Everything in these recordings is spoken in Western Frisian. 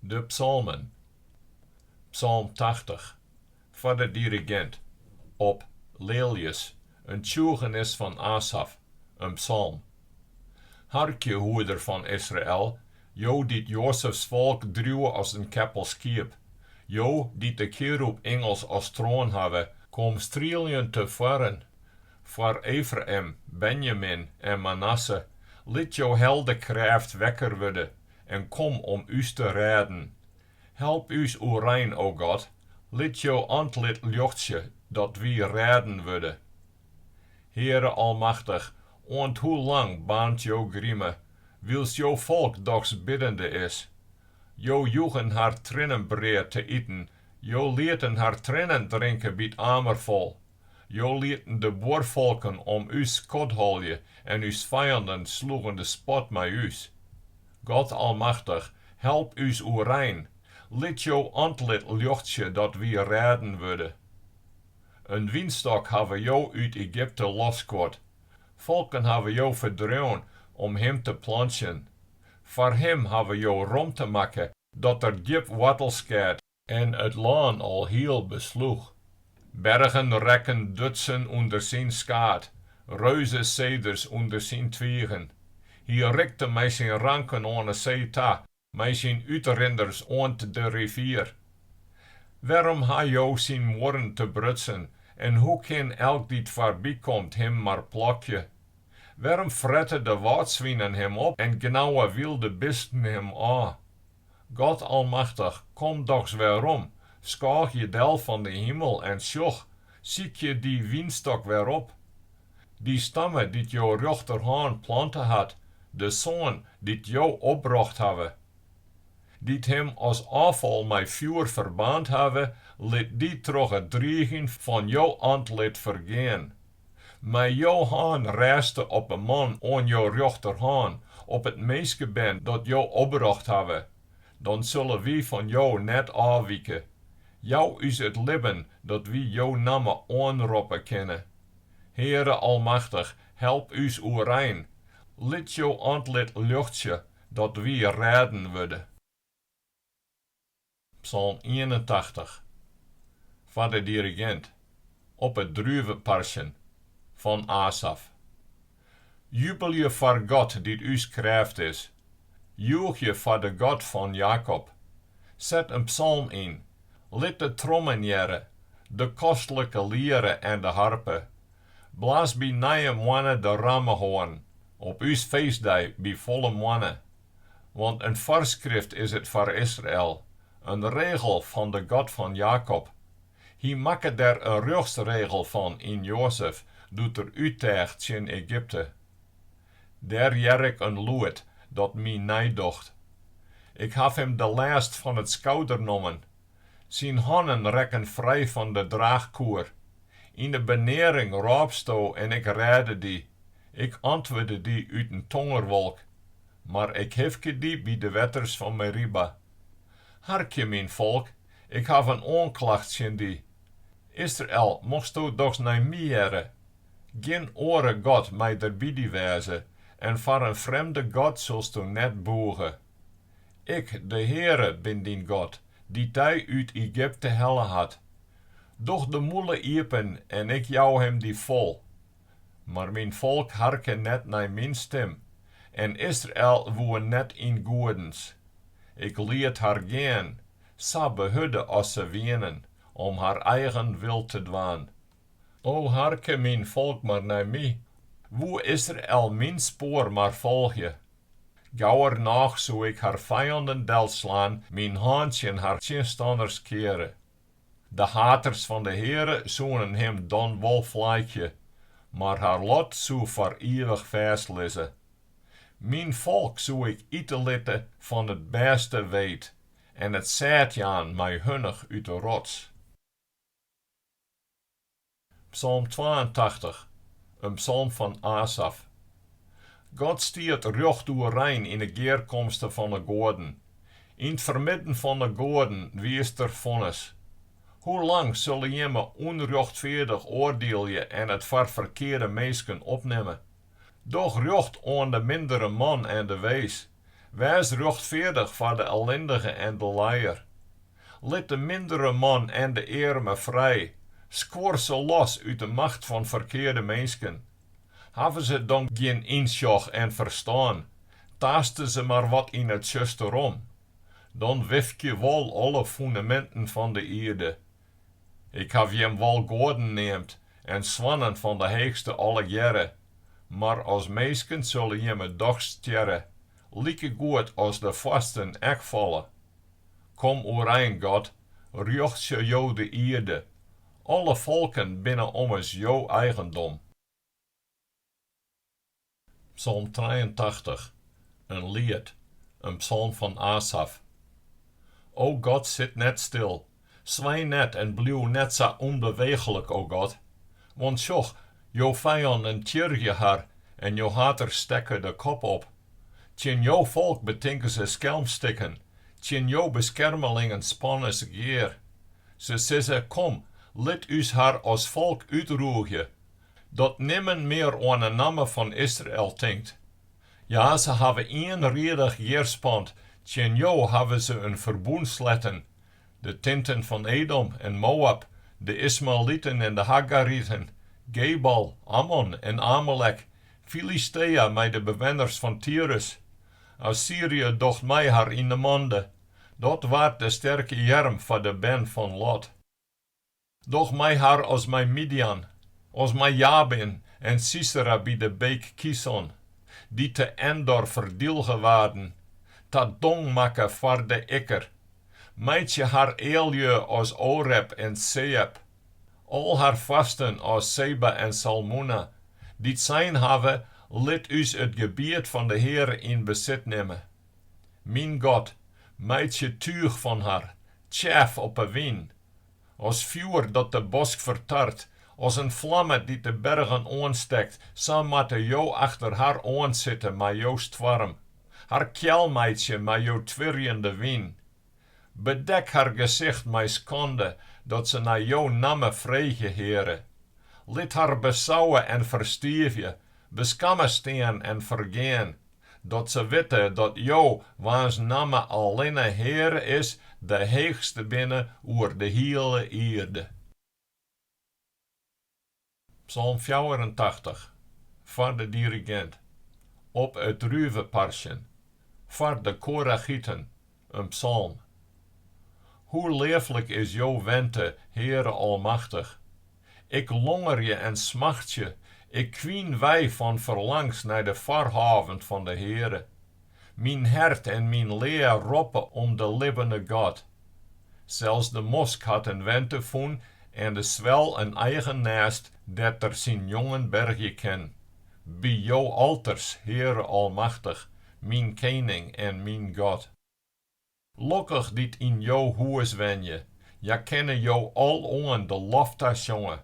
De psalmen. Psalm 80. Foar de dirigint, op Leeljes, in tsjûgenis fan Asaf, in psalm. Harkje, hoeder fan Israel, jo dy't Joazefs folk driuwe as in keppel skiep, jo dy't de kearûb-ingels as troan hawwe, kom strieljend tefoaren foar Efraïm, Benjamin en Manasse, lit jo heldekrêft wekker wurde en kom om ús te rêden. Help ús oerein, o God, lit jo antlit ljochtsje, dat wy rêden wurde. Heare Almachtich, oant hoe lang baarnt jo grime, wylst jo folk dochs biddende is? Jo joegen har triennenbrea te iten, jo lieten har triennen drinke by't amer fol. Jo lieten de buorfolken om ús skodholje en ús fijannen sloegen de spot mei ús. God Almachtich, help ús oerein, lit jo antlit ljochtsje dat wy rêden wurde. In wynstôk hawwe Jo út Egypte losskuord, folken hawwe Jo ferdreaun om him te plantsjen. Foar him hawwe Jo romte makke, dat er djip woartel skeat en it lân alhiel besloech. Bergen rekken dutsen ûnder syn skaad, reuzeseders ûnder syn twigen. Hy rikte mei syn ranken oan 'e see ta, mei syn útrinders oant de rivier. Wêrom ha Jo syn muorren tebrutsen en hoe kin elk dy't foarbykomt him mar plôkje? Wêrom frette de wâldswinen him op en gnaue wylde bisten him ôf? God Almachtich, kom dochs werom, skôgje del fan de himel en sjoch, sykje dy wynstôk wer op. Dy stamme dy't jo rjochterhân plante hat, de soan dy't Jo opbrocht hawwe. Dy't him as ôffal mei fjoer ferbaarnd hawwe, lit dy troch it driigjen fan jo antlit fergean. Mei jo hân rêste op 'e man oan jo rjochterhân, op it minskebern dat Jo opbrocht hawwe. Dan sille wy fan Jo net ôfwike. Jou ús it libben, dat wy jo namme oanroppe kinne. Heare Almachtich, help ús oerein. Lit jo antlit ljochtsje, dat wy rêden wurde. Psalm 81. Foar de dirigint, op it druveparsjen, fan Asaf. Jubelje foar God dy't ús krêft is. Jûchje foar de God fan Jakob. Set in psalm yn. Lit de trommen hearre, de kostlike liere en de harpe. Blaas by nije moanne de rammehoarn, op ús feestdei by folle moanne. Want in foarskrift is it foar Israel, in regel fan de God fan Jakob. Hy makke der in rjochtsregel fan yn Joazef, doe't er útteach tsjin Egypte. Dêr hear ik in lûd dat my neidocht. Ik haw him de lêst fan it skouder nommen. Syn hannen rekken frij fan de draachkoer. Yn 'e benearing rôpsto en ik rêde dy. Ik antwurde dy út in tongerwolk. Mar ik hifke dy by de wetters fan Meriba. Harkje, myn folk, ik haw in oanklacht tsjin dy. Israel, mochtsto dochs nei my hearre? Gjin oare god mei der by dy wêze, en foar in frjemde god silsto net bûge. Ik, de Heare, bin dyn God, dy't dy út Egypte helle hat. Doch de mûle iepen en ik jou him dy fol. Mar myn folk harke net nei myn stim, en Israel woe net yn goedens. Ik liet har gean, sa behurde as se wienen, om har eigen wil te dwaan. O harke myn folk mar nei my, woe Israel myn spoar mar folgje. Gauwernôch soe ik har fijannen delslaan, myn hân tsjin har tsjinstanners keare. De haters fan de Heare soenen him dan wol flaikje, mar har lot soe foar ivich fêstlizze. Myn folk soe ik ite litte fan it bêste weet en it sêd jaan mei hunnich út 'e rots. Psalm 82, in psalm fan Asaf. God stiet rjocht oerein yn 'e gearkomste fan 'e goaden. Yn 't fermidden fan 'e goaden wiist Er fonnis. Hoe lang sille jimme ûnrjochtfeardich oardielje en it foar ferkearde minsken opnimme? Doch rjocht oan de mindere man en de wees. Wês rjochtfeardich foar de ellindige en de lijer. Lit de mindere man en de earme frij, skuor se los út 'e macht fan ferkearde minsken. Hawwe se dan gjin ynsjoch en ferstân, taaste se mar wat yn it tsjuster om? Dan wifkje wol alle fûneminten fan de ierde. Ik haw jim wol goaden neamd en soannen fan de Heechste allegearre, mar as minsken sille jimme dochs stjerre, likegoed as de foarsten ek falle. Kom oerein, God, rjochtsje Jo de ierde, alle folken binne ommers jo eigendom. Psalm 83, in liet, in psalm fan Asaf. O God, sit net stil, swij net en bliuw net sa ûnbeweechlik, o God. Want sjoch, jo fijannen tjirgje har en jo haters stekke de kop op. Tsjin jo folk betinke se skelmstikken, tsjin jo beskermelingen spanne se gear. Se sizze, Kom, lit ús har as folk útroegje, dat nimmen mear oan 'e namme fan Israel tinkt. Ja, se hawwe ienriedich gearspand, tsjin jo hawwe se in ferbûn sletten, de tinten fan Edom en Moab, de Ismaeliten en de Hagariten, Gebal, Ammon en Amalek, Filistea mei de bewenners fan Tyrus. Assyrië docht mei har yn 'e mande. Dat waard de sterke earm foar de bern fan Lot. Doch mei har as mei Midian, as mei Jabin en Sisera by de beek Kison, dy't te Endor ferdylge waarden, ta dong makke foar de ikker. Meitsje har eallju as Oreb en Seeb, al har foarsten as Seba en Salmûna, dy't sein hawwe, Lit ús it gebiet fan de Heare yn besit nimme. Myn God, meitsje túch fan har, tsjef op 'e wyn. As fjoer dat de bosk fertart, as in flamme dy't de bergen oanstekt, sa moatte Jo achter har oansitte mei jo stoarm, har kjel meitsje mei jo twirjende wyn. Bedek har gesicht mei skande, dat se nei jo namme freegje, Heare. Lit har besauwe en ferstiivje, beskamme stean en fergean, dat se witte dat Jo, waans namme allinne Heare is, de Heechste binne oer de hiele ierde. Psalm 84, foar de dirigint, op It druveparsjen, foar de Korachiten, in psalm. Hoe leaflik is jo wente, Heare Almachtich! Ik longerje en smachtsje, ik kwyn wei fan ferlangst nei de foarhôven fan de Heare. Myn hert en myn lea roppe om de libbene God. Sels de mosk hat in wente fûn en de swel in eigen nêst dêr't er syn jongen bergje kin, by jo alters, Heare Almachtich, myn Kening en myn God. Lokkich dy't yn jo hûs wenje, hja kinne jo aloan de lof tasjonge.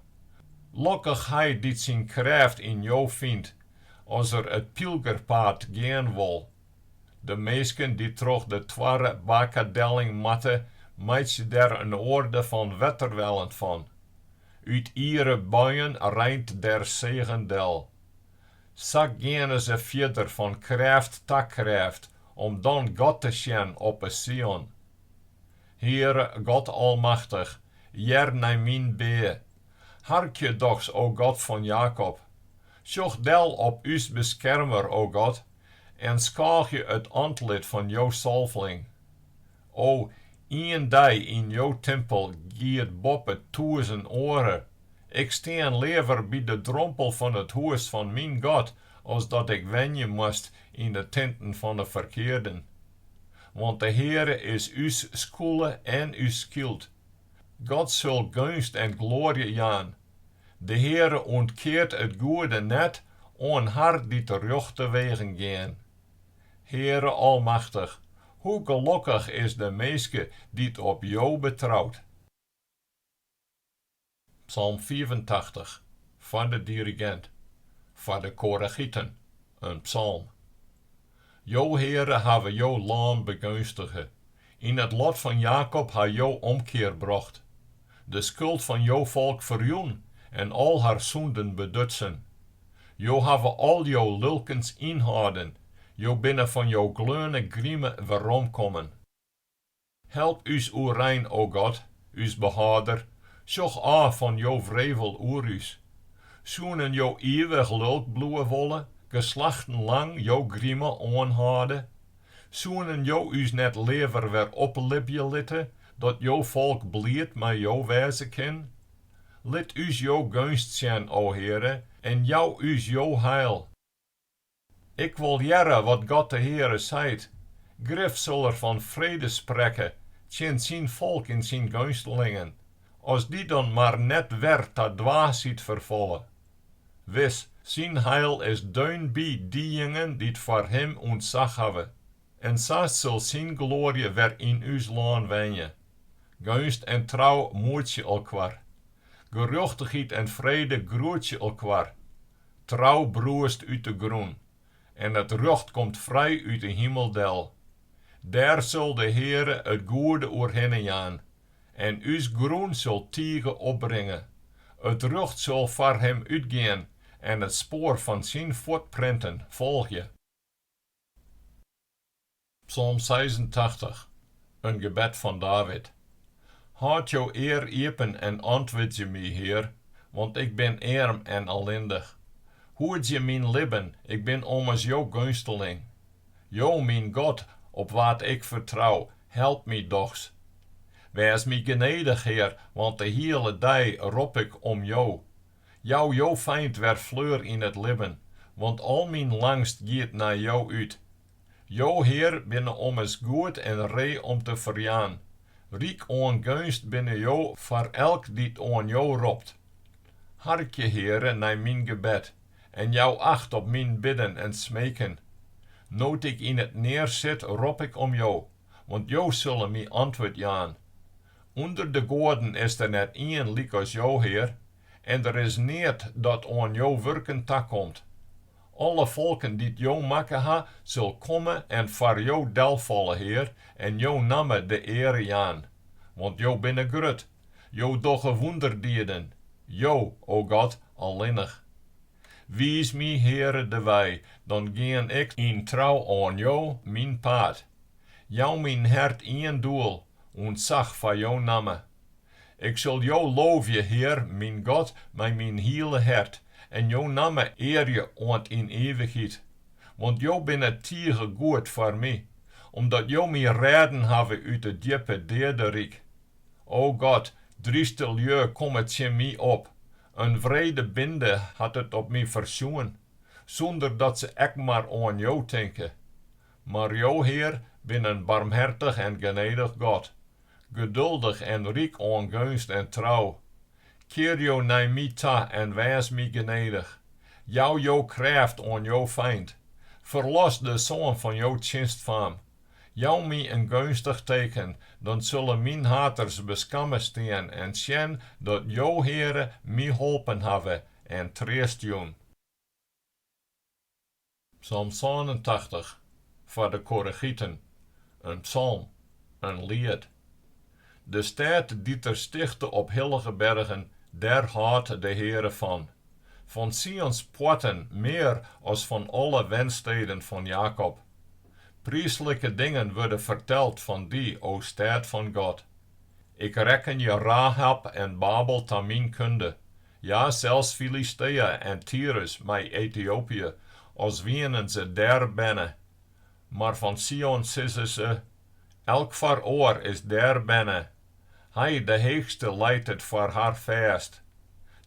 Lokkich hy dy't syn krêft yn jo fynt, as er it pylgerpaad gean wol. De minsken dy't troch de toarre Bakadelling moatte, meitsje der in oarde fan wetterwellen fan. Ut iere buien reint der segen del. Sa geane se fierder fan krêft ta krêft, om dan God te sjen op 'e Sion. Heare God Almachtich, hear nei myn bea. Harkje dochs, o God fan Jakob. Sjoch del op ús beskermer, o God, en skôgje it antlit fan jo salfling. O, ien dei yn jo timpel giet boppe tûzen oare. Ik stean leaver by de drompel fan it hûs fan myn God as dat ik wenje moast yn de tinten fan 'e ferkearden. Want de Heare is ús skûle en ús skyld. God sil geunst en gloarje jaan. De Heare ûntkeart it goede net oan har dy't de rjochte wegen gean. Heare Almachtich, hoe gelokkich is de minske dy't op Jo betrout. Psalm 85, foar de dirigint, foar de Korachiten, in psalm. Jo, Heare, hawwe jo lân begeunstige. Yn it lot fan Jakob ha Jo omkear brocht. De skuld fan jo folk ferjûn en al har sûnden bedutsen. Jo hawwe al jo lulkens ynhâlden. Jo binne fan jo gleone grime weromkommen. Help ús oerein, o God, ús behâlder, sjoch ôf fan jo wrevel oer ús. Soenen Jo ivich lulk bliuwe wolle, geslachten lang jo grime oanhâlde? Soenen Jo ús net leaver wer oplibje litte, dat jo folk bliid mei Jo wêze kin? Lit ús jo geunst sjen, o Heare, en jou ús jo heil. Ik wol hearre wat God de Heare seit. Grif sil Er fan frede sprekke tsjin syn folk en syn geunstelingen, as dy dan mar net wer ta dwaasheid ferfalle. Wis, syn heil is deunby dyjingen dy't foar Him ûntsach hawwe. En sa sil syn gloarje wer yn ús lân wenje. Geunst en trou moetsje elkoar. Gerjochtichheid en frede groetsje elkoar. Trou brûst út de grûn, en it rjocht komt frij út 'e himel del. Dêr sil de Heare it goede oerhinne jaan, en ús grûn sil tige opbringe. It rjocht sil foar him útgean en it spoar fan syn fuotprinten folgje. Psalm 86, in gebed fan David. Hâld jo ear iepen en antwurdzje my, Hear, want ik bin earm en allindich. Hoedzje myn libben, ik bin ommers jo geunsteling. Jo, myn God, op wa't ik fertrou, help my dochs. Wês my genedich, Hear, want de hiele dei rop ik om Jo. Jou jo feint wer fleur yn it libben, want al myn langst giet nei Jo út. Jo, Hear, binne ommers goed en ree om te ferjaan. Ryk oan geunst binne Jo foar elk dy't oan Jo ropt. Harkje, Heare, nei myn gebed en jou acht op myn bidden en smeken. No't ik yn it near sit, rop ik om Jo, want Jo sille my antwurd jaan. Under de goaden is der net ien lykas Jo, Hear, en der is neat dat oan jo wurken takomt. Alle folken dy't Jo makke ha, sil komme en foar Jo delfalle, Hear, en jo namme de eare jaan. Want Jo binne grut, Jo dogge wûnderdieden, Jo, o God, allinnich. Wiis my, Heare, de wei, dan gean ik yn trou oan Jo myn paad. Jou myn hert ien doel, ûntsach foar jo namme. Ik sil Jo loovje, Hear, myn God, mei myn hiele hert, en jo namme earje oant yn ivichheid. Want Jo binne tige goed foar my, omdat Jo my rêden hawwe út it djippe deaderyk. O God, dryste lju komme tsjin my op, in wrede binde hat it op my fersjoen, sûnder dat se ek mar oan Jo tinke. Mar Jo, Hear, binne in barmhertich en genedich God, geduldich en ryk oan geunst en trou. Kear Jo nei my ta en wês my genedich. Jou jo krêft oan jo feint. Ferlos de soan fan jo tsjinstfaam. Jou my in geunstich teken, dan sille myn haters beskamme stean en sjen dat Jo, Heare, my holpen hawwe en treast jûn. Psalm 87, foar de Koregiten, in psalm, in liet. De stêd dy't Er stichte op hillige bergen, dêr hâldt de Heare fan. Fan Sions poarten mear as fan alle wensteden fan Jakob. Priislike dingen wurde ferteld fan dy, o stêd fan God. Ik rekkenje Rahab en Babel ta myn kunde, Ja, sels Filistea en Tyrus mei Etiopië, as wienen se dêr berne. Mar fan Sion sizze se, Elk foar oar is dêr berne. Hy, de Heechste, leit it foar har fêst.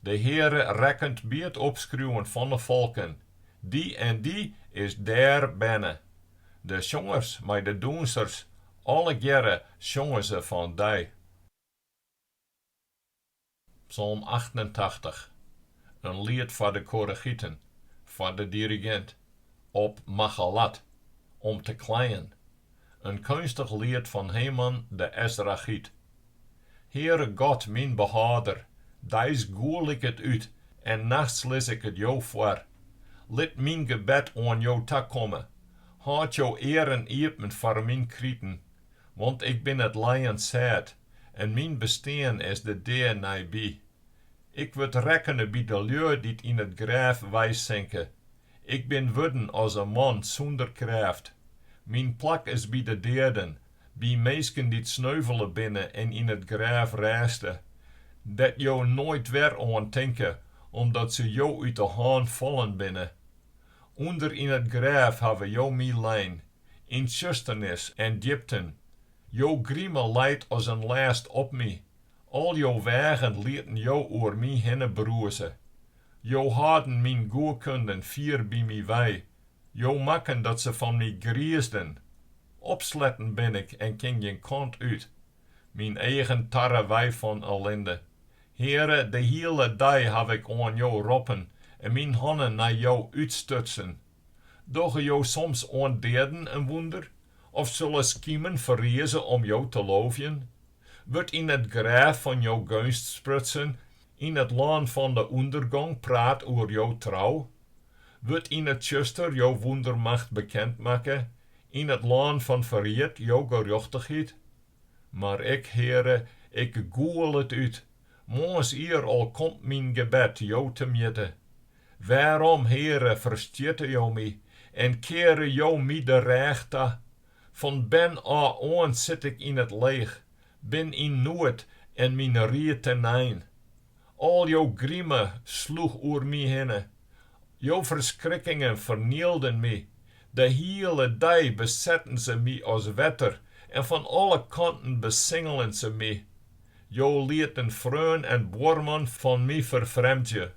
De Heare rekkent by it opskriuwen fan 'e folken, Dy en dy is dêr berne. De sjongers mei de dûnsers, allegearre sjonge se fan dy. Psalm 88, in liet foar de Koregiten, foar de dirigint, op Machalat, om te kleien. In keunstich liet fan Heman de Ezrachyt. Heare God, myn behâlder, deis gûl ik it út en nachts lis ik it Jo foar. Lit myn gebed oan Jo takomme. Hâld jo earen iepen foar myn kriten. Want ik bin it lijen sêd en myn bestean is de dea neiby. Ik wurd rekkene by de lju dy't yn it grêf weisinke. Ik bin wurden as in man sûnder krêft. Myn plak is by de deaden, by minsken dy't sneuvele binne en yn it grêf rêste, dêr't Jo noait wer oan tinke, omdat se Jo út 'e hân fallen binne. Under yn it grêf hawwe Jo my lein, yn tsjusternis en djipten. Jo grime leit as in lêst op my, al jo weagen lieten Jo oer my hinne brûze. Jo hâlden myn goekunden fier by my wei, Jo makken dat se fan my griisden. Opsletten bin ik en kin gjin kant út. Myn eagen tarre wei fan ellinde. Heare, de hiele dei haw ik oan Jo roppen en myn hannen nei Jo útstutsen. Dogge Jo soms oan deaden in wûnder? Of sille skimen ferrize om Jo te loovjen? Wurdt yn it grêf fan jo geunst sprutsen, yn it lân fan de ûndergong praat oer jo trou? Wurdt yn it tsjuster jo wûndermacht bekend makke, yn it lân fan ferried jo gerjochtichheid? Mar ik, Heare, ik gûl it út, moarns ier al komt myn gebed Jo temjitte. Wêrom, Heare, ferstjitte Jo my en keare Jo my de rêch ta? Fan bern ôf oan sit ik yn it leech, bin yn noed en myn rie tenein. Al jo grime sloech oer my hinne, jo ferskrikkingen fernielden my. De hiele dei besetten se my as wetter en fan alle kanten besingelen se my. Jo lieten freon en buorman fan my ferfremdzje.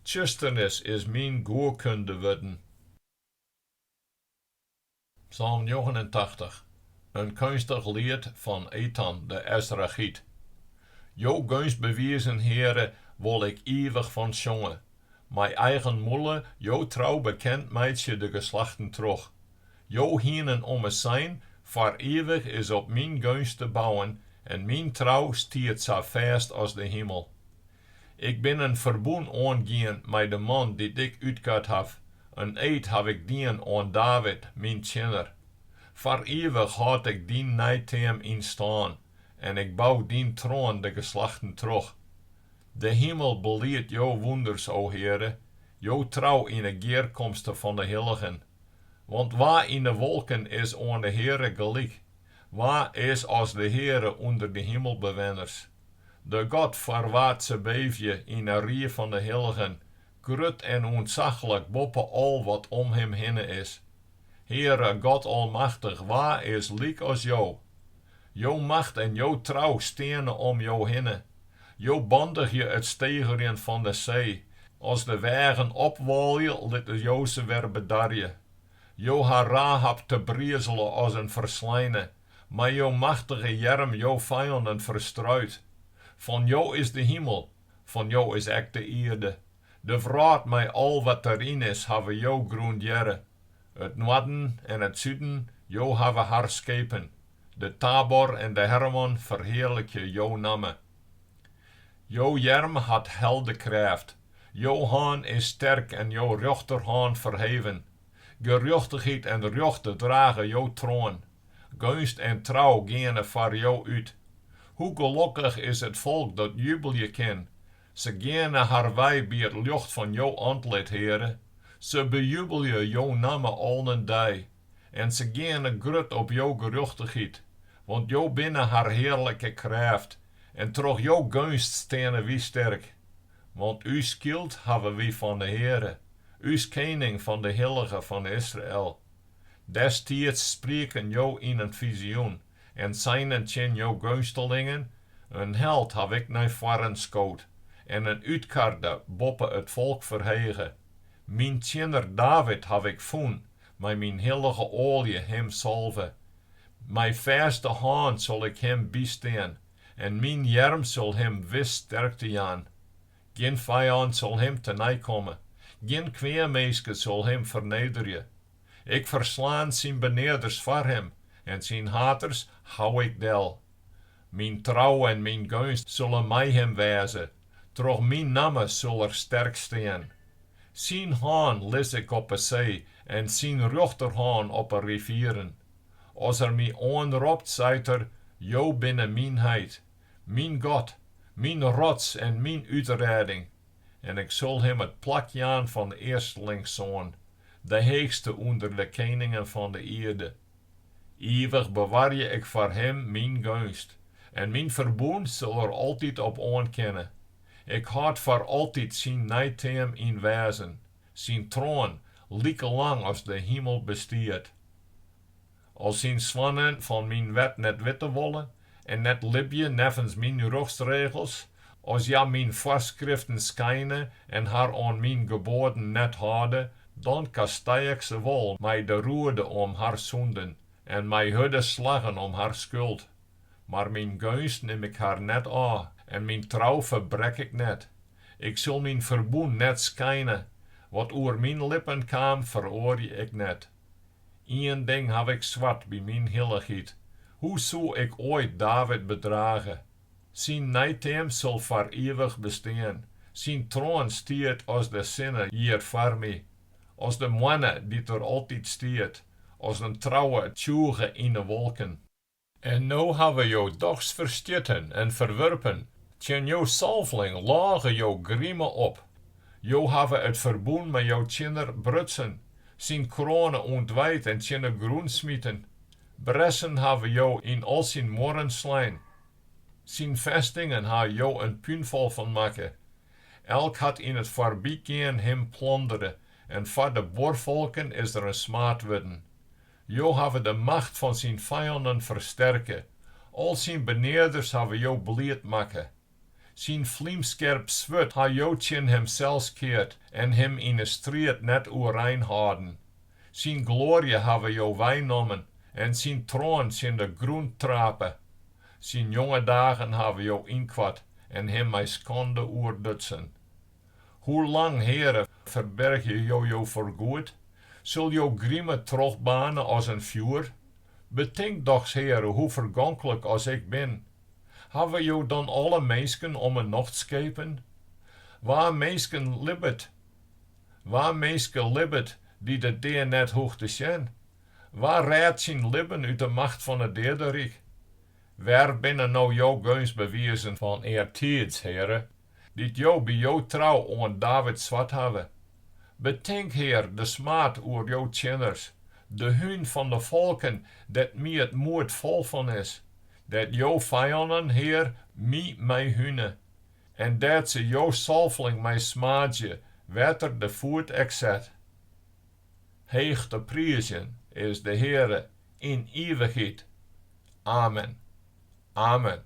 Tsjusternis is myn goekunde wurden. Psalm 89, in keunstich liet fan Etan de Ezrachyt. Jo geunstbewizen, Heare, wol ik ivich fan sjonge, mei eigen mûle jo trou bekend meitsje de geslachten troch. Jo hienen ommers sein, Foar ivich is op myn geunst te bouwen en myn trou stiet sa fêst as de himel. Ik bin in ferbûn oangien mei de man dy't ik útkard haw, in eed haw ik dien oan David, myn tsjinner. Foar ivich hâld ik dyn neiteam yn stân en ik bou dyn troan de geslachten troch. De himel beliidt jo wûnders, o Heare, jo trou yn 'e gearkomste fan de hilligen. Want wa yn 'e wolken is oan de Heare gelyk? Wa is as de Heare ûnder de himelbewenners? De God foar wa't se beevje yn 'e rie fan de hilligen, grut en ûntsachlik boppe al wat om him hinne is. Heare, God Almachtich, wa is lyk as Jo? Jo macht en jo trou steane om Jo hinne. Jo bandigje it stegerjen fan de see, as de weagen opwâlje, litte Jo se wer bedarje. Jo ha Rahab tebrizele as in fersleine, mei jo machtige earm jo fijannen ferstruid. Fan Jo is de himel, fan Jo is ek de ierde. De wrâld mei al wat deryn is hawwe Jo grûndearre. It noarden en it suden, Jo hawwe har skepen. De Tabor en de Hermon ferhearlikje Jo namme. Jo earm hat heldekrêft, Jo hân is sterk en Jo rjochterhân ferheven. Gerjochtichheid en rjocht drage Jo troan. Geunst en trou geane foar Jo út. Hoe gelokkich is it folk dat jubelje kin! Se geane har wei by it ljocht fan Jo antlit, Heare. Se bejubelje Jo namme allen dei. En se geane grut op Jo gerjochtichheid, want Jo binne har hearlike krêft en troch Jo geunst steane wy sterk. Want ús skyld hawwe wy fan de Heare, ús kening fan de Hillige fan Israel. Destiids sprieken Jo yn in fizioen en seinen tsjin jo geunstelingen, In held haw ik nei foarren skood en in útkarde boppe it folk ferhege. Myn tsjinner David haw ik fûn, mei myn hillige oalje him salve. Mei fêste hân sil ik him bystean en myn earm sil him wis sterkte jaan. Gjin fijân sil him tenei komme, gjin kweaminske sil him fernederje. Ik ferslaan syn benearders foar him en syn haters hou ik del. Myn trou en myn geunst sille mei him wêze, troch myn namme sil er sterk stean. Syn hân lis ik op 'e see en syn rjochterhân op 'e rivieren. As er my oanropt, seit er, Jo binne myn heit, myn God, myn rots en myn útrêding. En ik sil him it plak jaan fan earstlingssoan. de Heechste ûnder de keningen fan de ierde. Ivich bewarje Ik foar him myn geunst, en myn ferbûn sil er altyd op oan kinne. Ik hâld foar altyd syn neiteam yn wêzen, syn troan like lang as de himel bestiet. As syn soannen fan myn wet net witte wolle en net libje neffens myn rjochtsregels, as hja myn foarskriften skeine en har oan myn geboaden net hâlde, dan kastij Ik se wol mei de roede om har sûnden en mei hurde slaggen om har skuld. Mar myn geunst nim Ik har net ôf en myn trou ferbrek Ik net. Ik sil myn ferbûn net skeine, wat oer myn lippen kaam feroarje Ik net. Ien ding haw Ik sward by myn hillichheid, hoe soe Ik oait David bedrage? Syn neiteam sil foar ivich bestean, syn troan stiet as de sinne hjir foar My, as de moanne dy't der altyd stiet, as in trouwe tsjûge yn 'e wolken. En no hawwe Jo dochs ferstjitten en ferwurpen, tsjin jo salvling lôge jo grime op. Jo hawwe it ferbûn mei jo tsjinner brutsen, syn kroane ûntwijd en tsjin 'e grûn smiten. Bressen hawwe Jo yn al syn muorren slein. Syn festingen ha Jo in púnfal fan makke. Elk hat yn it foarbygean him plondere en foar de buorfolken is er in smaad wurden. Jo hawwe de macht fan syn fijannen fersterke, al syn benearders hawwe Jo bliid makke. Syn flymskerp swurd ha Jo tsjin himsels keard en him yn 'e striid net oerein hâlden. Syn gloarje hawwe Jo weinommen en syn troan tsjin de grûn trape. Syn jonge dagen hawwe Jo ynkoart en him mei skande oerdutsen. Hoe lang, Heare, ferbergje Jo jo foargoed? Sil jo grime trochbaarne as in fjoer? Betink dochs, Heare, hoe fergonklik as ik bin. Hawwe Jo dan alle minsken om 'e nocht skepen? Wa minsken libbet? Wa minske libbet dy't de dea net hoecht te sjen? Wa rêdt syn libben út 'e macht fan it deaderyk? Wêr binne no jo geunstbewizen fan eartiids, Heare? Dy't Jo by jo trou oan David sward hawwe. Betink, Hear, de smaad oer jo tsjinners, de hún fan de folken dêr't my it moed fol fan is, dêr't jo fijannen, Hear, my mei hune, en dêr't se jo salfling mei smaadzje, wêr't er de foet ek set. Heech te priizjen is de Heare yn ivichheid. Amen. Amen.